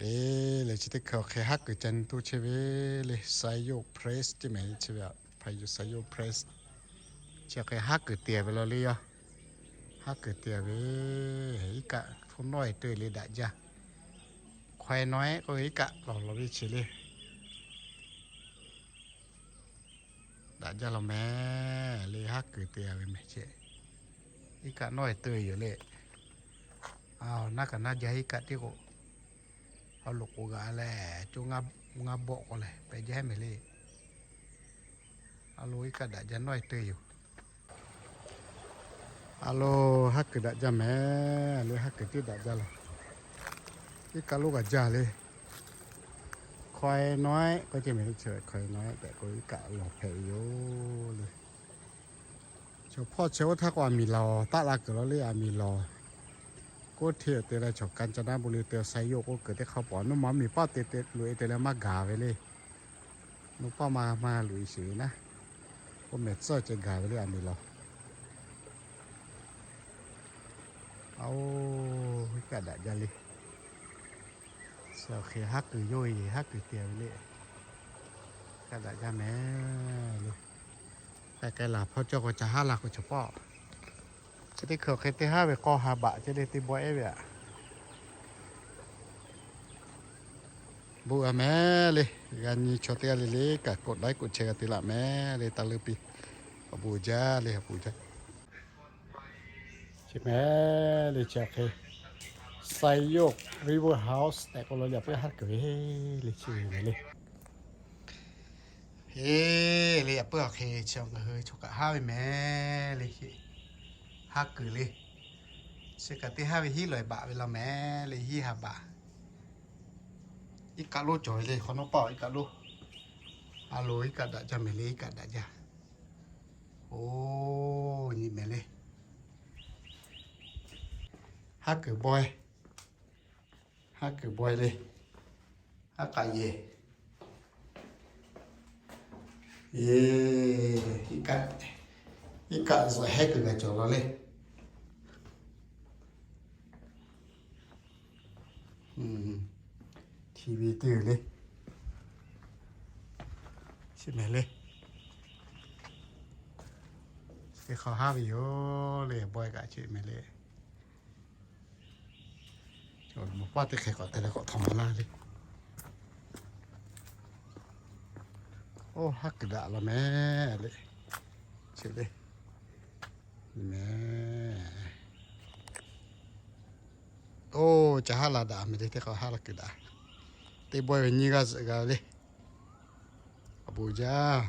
E, lehˬ chi teˇ hkui awˬ hk'e haˉ kuiˬ ca nyi toˇ chehˇ ve le, Sayok Press ceˇ mehˍ le chi ve, Sayok Press. Chi awˬ hk'e haˉ kuiˬ te ve law le yoˬ. Haˉ kuiˬ te ve, iˉ kaˆ hpu nawˉ e te le daꞈ jaˇ. Hkaweh nawˉ e k'oˆ ve iˉ kaˆ lawˬ lawˬ ve chi le. Daꞈ jaˇ law mehˍ le, haˉ kuiˬ te ve mehˍ ce. Iˉ kaˆ nawˉ e te yoˬ le. A, naˉ kaꞈ naˉ jaˇ iˉ kaˆ tiˉ k'o, a loꞈ k'oˍ g'a leh co ngaˇ bawˆ k'o lehˬ pehꞈ jaˇ mehˍ le. A lo iˉ kaˆ daꞈ jaˇ nawˉ e te yoˬ. A lo, haˉ kuiˬ daꞈ jaˇ mehˍ le, haˉ kuiˬ tiˉ daꞈ jaˇ laˬ. Iˉ kaˆ lonˉ g'a jaˇ le. Hkaweh nawˉ e k'oˆ ce mehˍ le, chi hkaweh nawˉ e tehꞈ k'o iˉ kaˆ lawˬ hpehꞈ ve yoˬ le. Chaw hpawˇ chehˇ oˇ htaˇ k'o aˬ miˍ lawˬ taˆ la kuiˬ law le, aˬ miˍ lawˬ. K'oˆ hteˇ te leh chaw Kaˍcanaˇ bon le te Sayok k'oˆ kuiˬ teˇ hk'aˇ paw nuˇ ma miˬ paˆ te te loꞈ e te leh maˇ gaˬ ve le. Nuˇ paˆ ma maˇ loꞈ e sheˍ ve naˉ. K'oˆ mehˍ tcuhˇ ceh gaˬ ve le aˬ miˍ lawˬ. A o, iˉ kaˆ daꞈ jaˇ le. Chi awˬ hk'e haˉ kuiˬ yawˇ e haˉ kuiˬ te ve le. Kaˆ daꞈ jaˇ mehˍ le. K'ai k'ai laˬ hpawˇ cawˇ k'o ca haˉ la k'o chaw pawˆ. Chi teˇ hkui awˬ hk'e teˇ haˉ ve k'aw ha baꞈ ce le teˇ bawehˇ ve aꞈ. Bon g'a mehˍ le, g'a nyi chaw teˇ g'aˇ le le kaꞈ กดไลค์ กดแชร์ g'a te laꞈ mehˍ le taˇ leuˉ piˇ. Awˬ bon jaˇ le, awˬ bon jaˇ. Chi mehˍ le chi awˬ hk'e Sayok River House tehꞈ k'oˆ lo le, a peuˇ haˉ kuiˬ ve le chi mehˍ le. Eˬ le, a peuˇ awˬ hk'e chi ngaˬ hui chaw kaꞈ haˉ ve mehˍ le. Haˉ kuiˬ le. Chi kaꞈ teˇ haˉ ve hiˉ lawˬ baꞈ ve law mehˍ le, hiˉ ha baꞈ. Iˉ kaˆ lonˉ cawˬ ve le, hk'awꞈ nawˉ paˆ iˉ kaˆ lonˉ. A lo iˉ kaˆ daꞈ jaˇ mehˍ le, iˉ kaˆ daꞈ jaˇ. O, nyi mehˍ le. Haˉ kuiˬ bawehˇ. Haˉ kuiˬ bawehˇ le. Haˉ k'aꞈ yehˬ. Eˬ, iˉ kaˆ, iˉ kaˆ zuhꞈ hehˉ kuiˬ g'a cawˬ law le. TV teˇ g'uiˬ le. Chi mehˍ le. Teˇ hk'aw haˉ ve yoˬ le, bawehˇ kaꞈ chi mehˍ le. Mvuhˇ paˆ teˇ hk'e k'awꞈ te leh k'awꞈ htawnˍ laˇ le. Oˇ, haˉ kuiˬ daꞈ law mehˍ le. Chi le. Mehˍ. Oˇ, ca haˉ la daꞈ mehˍ le, teˇ hk'aw haˉ la kuiˬ daꞈ. Teˇ bawehˇ ve nyiˇ g'aˇ zuhꞈ g'a le. Awˬ bon jaˇ.